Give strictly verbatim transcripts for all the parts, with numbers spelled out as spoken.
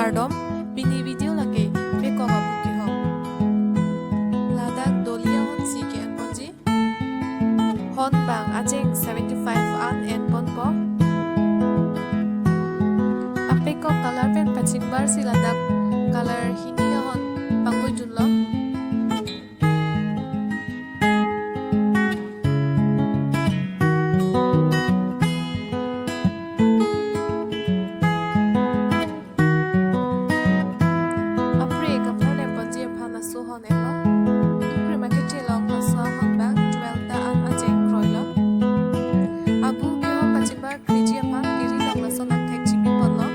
Kardom, pini video lake pekok abu kehok. Ladak doli ahonsi ke-enponji. Hon bang ajeng seventy-five an enponpo. Apekok color pen pachingbarsi ladak color hini ahon pangvoidunlo. Apre kapharlemponji aphan laso hon enlo. Apre market along laso hon bang twelve ta an ajeng kroilo. Abu kehok pachingbar kriji aphan eri along laso nangthek chibiponlo.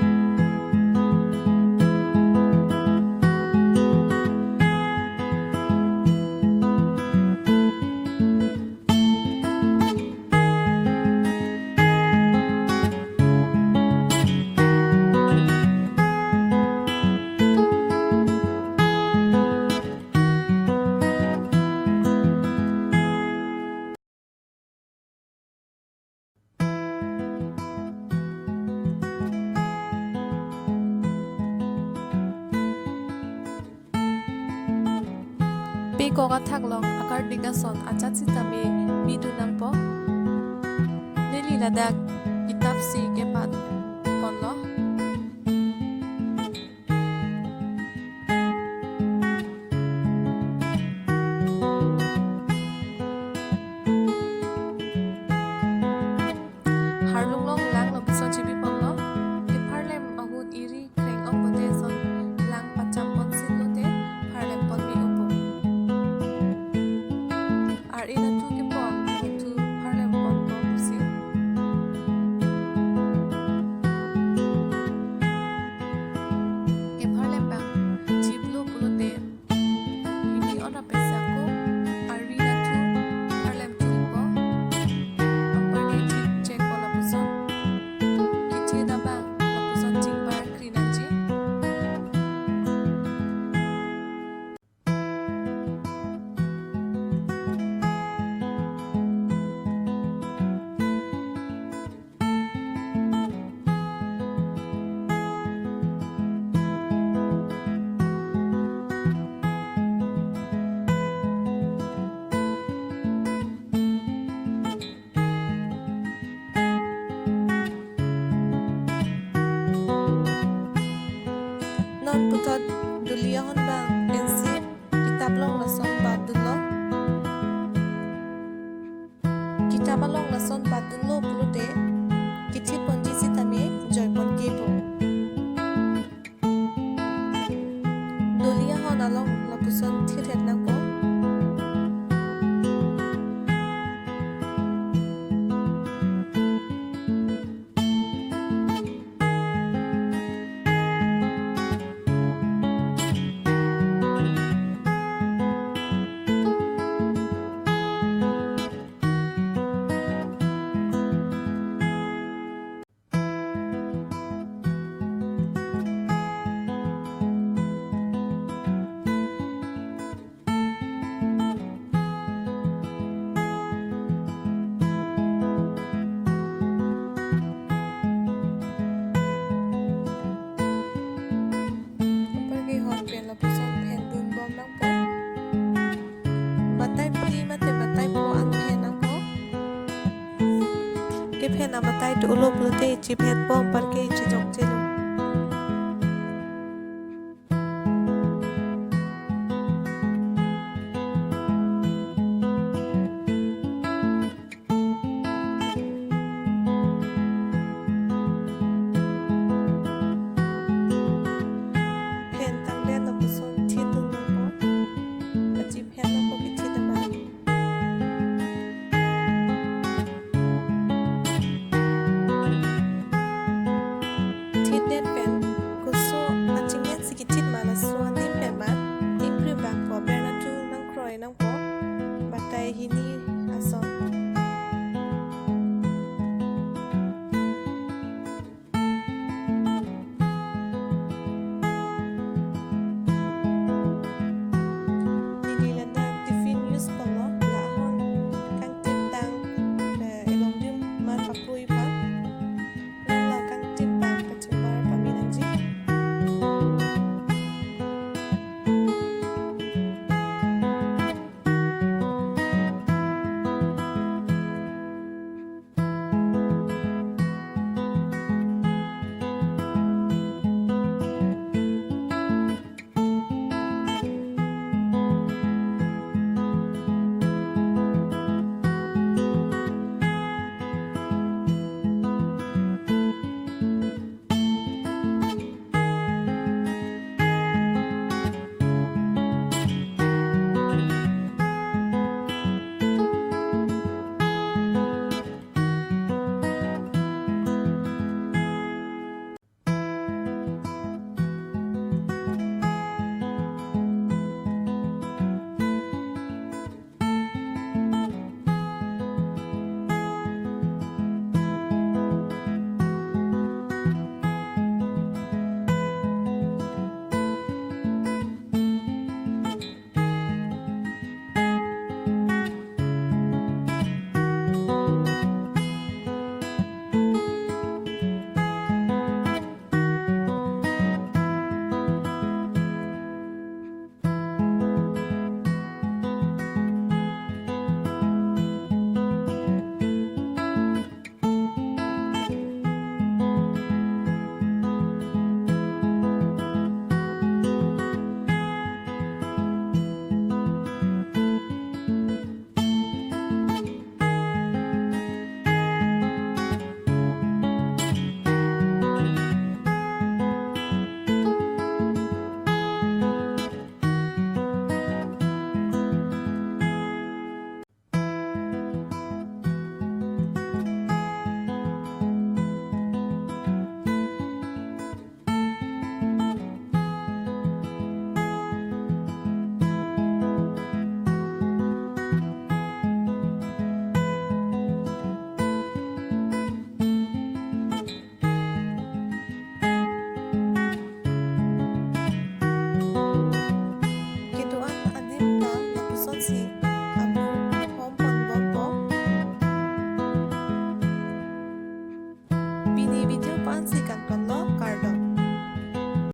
Pekok athak along akarding ason ajat sitame bidun nangpo. Neli ladak kitapsi kepat ponlo. Harlung along lang lapuson chibiponlo. Kepharlem ahut eri kreng-ong pote son lang pacham ponsi lote pharlem ponme upo. Ar-e nangthu kepon, nangthu pharlem ponpo pusi. Kepharlem bang chiblo pulote, hini ona pesa ko, ari nangthu pharlem thupo. Anparke thik chekpo lapuson. Kithi dabang lapuson chingbar kri nangji. Non puthot duli ahon bang pensi kitap along lason batdunlo. Kitap along lason batdunlo pulote, kithi ponji sitame joipon kepo. Doli ahon along lapuson thithet nangpo. Anparke hot pen lapuson phendun bom nangpo. Batai phli mate batai pho an phen nangpo. Kephen abatai dolo pulote chiphenpo, anparke chijokjelo.